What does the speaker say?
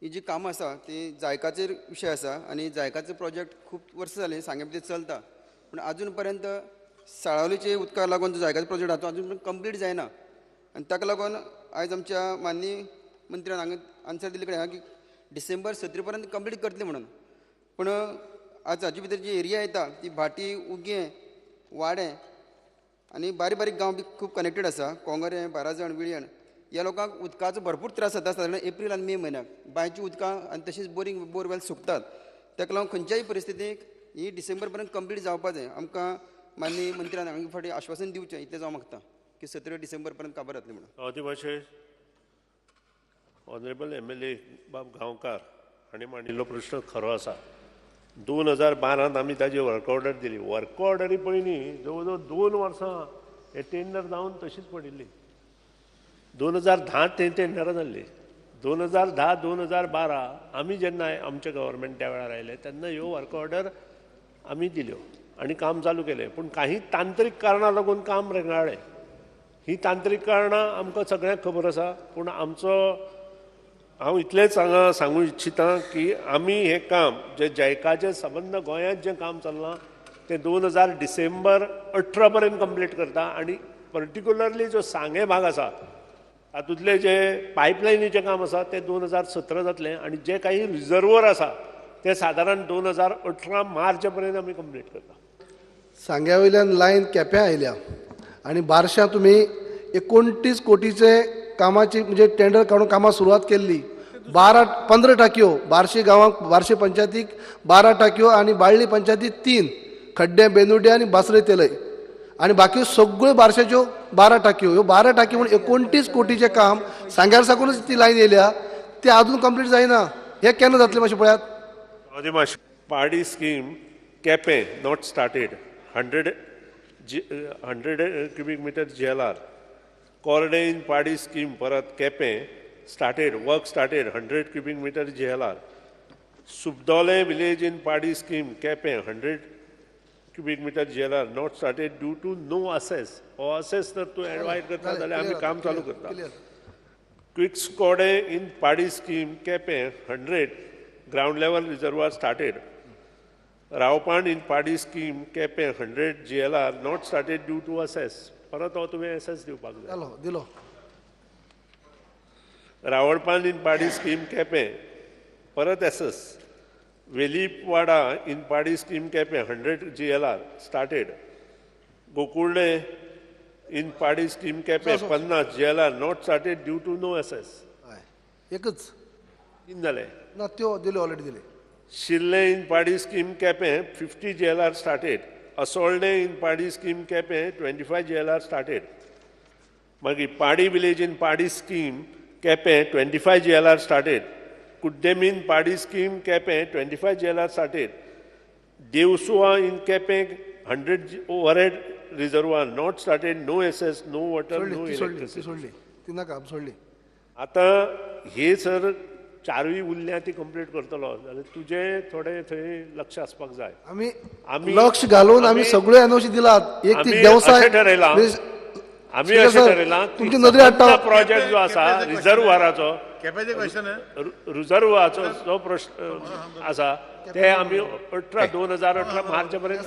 ही जी कामां आसा ती जायकाचेर विशय आसा आनी जायकाचो प्रोजेक्ट खूब वर्सां जालीं सांग्या भितर चलता, पूण आजून पर्यंत साळावलीचे उदकाक लागून जो जायकाचो प्रोजेक्ट आसा तो आजून पर्यंत कंप्लीट जायना. आनी ताका लागून आयज आमच्या माननीय मंत्र्यान हांगा आन्सर दिल्ले कडेन आहा की डिसेंबर 17 पर्यंत कंप्लीट करतले म्हणून, पूण आज हाजे भितर जी एरिया येता ती भाटी, उगें, वाडें आनी बारीक बारीक गांव बी खूब कनेक्टेड आसा. कोंगरें, बाराजण, विळयण ह्या लोकांक उदकाचो भरपूर त्रास जाता. सादारण एप्रील आनी मे म्हयन्याक बांयची उदकां आनी तशींच बोरींग बोरवेल सुकतात. ताका लागून खंयच्याय परिस्थितीक ही डिसेंबर पर्यंत कंप्लीट जावपा जाय. आमकां माननीय मंत्र्यान हांगा फावटी आश्वासन दिवचें इतलेंच हांव मागता की 17 डिसेंबर पर्यंत काबार जातलें म्हणून. अदिवाशे ऑनरेबल MLA बाब गांवकार हांणी मांडिल्लो प्रश्न खरो आसा. 2012 आमी ताजी वर्क ऑर्डर दिली. वर्क ऑर्डरी पयलीं जवळ जवळ 2 वर्सां हे टेंडर जावन तशीच पडिल्ली. 2010 ते टेंडरां जाल्ली. 2010 2012 आमी जेन्ना आमचें गव्हर्मेंट त्या वेळार आयलें तेन्ना ह्यो वर्क ऑर्डर आमी दिल्यो आनी काम चालू केलें. पूण काही तांत्रीक कारणां लागून काम रेंगाळ्ळें. ही तांत्रीक कारणां आमकां सगळ्यांक खबर आसा. पूण आमचो हांव इतलेंच हांगा सांगू इच्छिता की आमी हें काम जें जैकाचें सबंद गोंयांत जें काम चल्लां तें 2000 डिसेंबर 18 पर्यंत कंप्लीट करता. आनी पर्टिक्युलरली जो सांगें भाग आसा तातूंतलें जे पायपलायनीचें काम आसा तें 2017 जातलें आनी जे काही रिजर्वर आसा ते सादारण 2018 मार्च पर्यंत आमी कंप्लीट करता. सांग्या वयल्यान लायन केप्यां आयल्या आनी बारश्यां तुमी 29 कोटीचे कामाची म्हणजे टेंडर काडून कामां सुरवात केल्ली. 12-15 टाकयो बारशे गांवांक, बारशे पंचायतीक 12 टाकयो आनी बाळ्ळी पंचायतीक 3 खड्डे, बेंदुडे आनी बासरे तेलय आनी बाकी सगळ्यो बारशाच्यो 12 टाकयो. ह्यो 12 टाकयो म्हणून 29 कोटीचें काम सांग्यार साकूनच ती लायन येयल्या, ती आजून कंप्लीट जायना. हें केन्ना जातलें मातशें पळयात. Pardi scheme Quepem not started 100 cubic metre GLR. Korde in Pardi scheme परत Quepem started, work started 100 cubic metre GLR. Subdole village in Pardi scheme Quepem 100 cubic metre GLR not started due to no access. हो assess जर तूं advice करता जाल्यार आमी काम चालू करता. Quickscode in Pardi scheme Quepem 100 ground level reservoir started. Raopan in Pardi scheme Quepem 100 GLR not started due to access. परत हो तुवें एसेस दिवपाक जाय. दिलो. Ravalpan in Pardi scheme Quepem परत access. Velipwada in Pardi scheme Quepem 100 GLR started. Gokulde in Pardi scheme Quepem 50 GLR not started due to no access. एकच तीन जाले ना, त्यो दिल्यो ऑलरेडी दिले. Shirle in Pardi scheme Quepem 50 GLR started. Asolde in Pardi scheme Quepem 25 GLR started. मागीर Pardi village in Pardi scheme Quepem 25 GLR started. Kuddemin in Pardi scheme Quepem 25 GLR started. Devsua in Quepem 100 overhead reservoir not started, no access, no water, no electricity. सोडली ती नाका, सोडली. आतां हे sir चारूय उरल्या ती कंप्लीट करतलो जाल्यार तुजें थोडें थंय लक्ष आसपाक जाय. आमी लक्ष घालून आमी सगळ्यो एनओसी दिलात. एक ती देवसाय ठरयलां, आमी अशें ठरयलां तुमची नदरे हाडटा. प्रोजेक्ट जो आसा रिजर्वाराचो, रिजर्वाचो जो प्रश्न आसा ते आमी 2018 मार्च पर्यंत.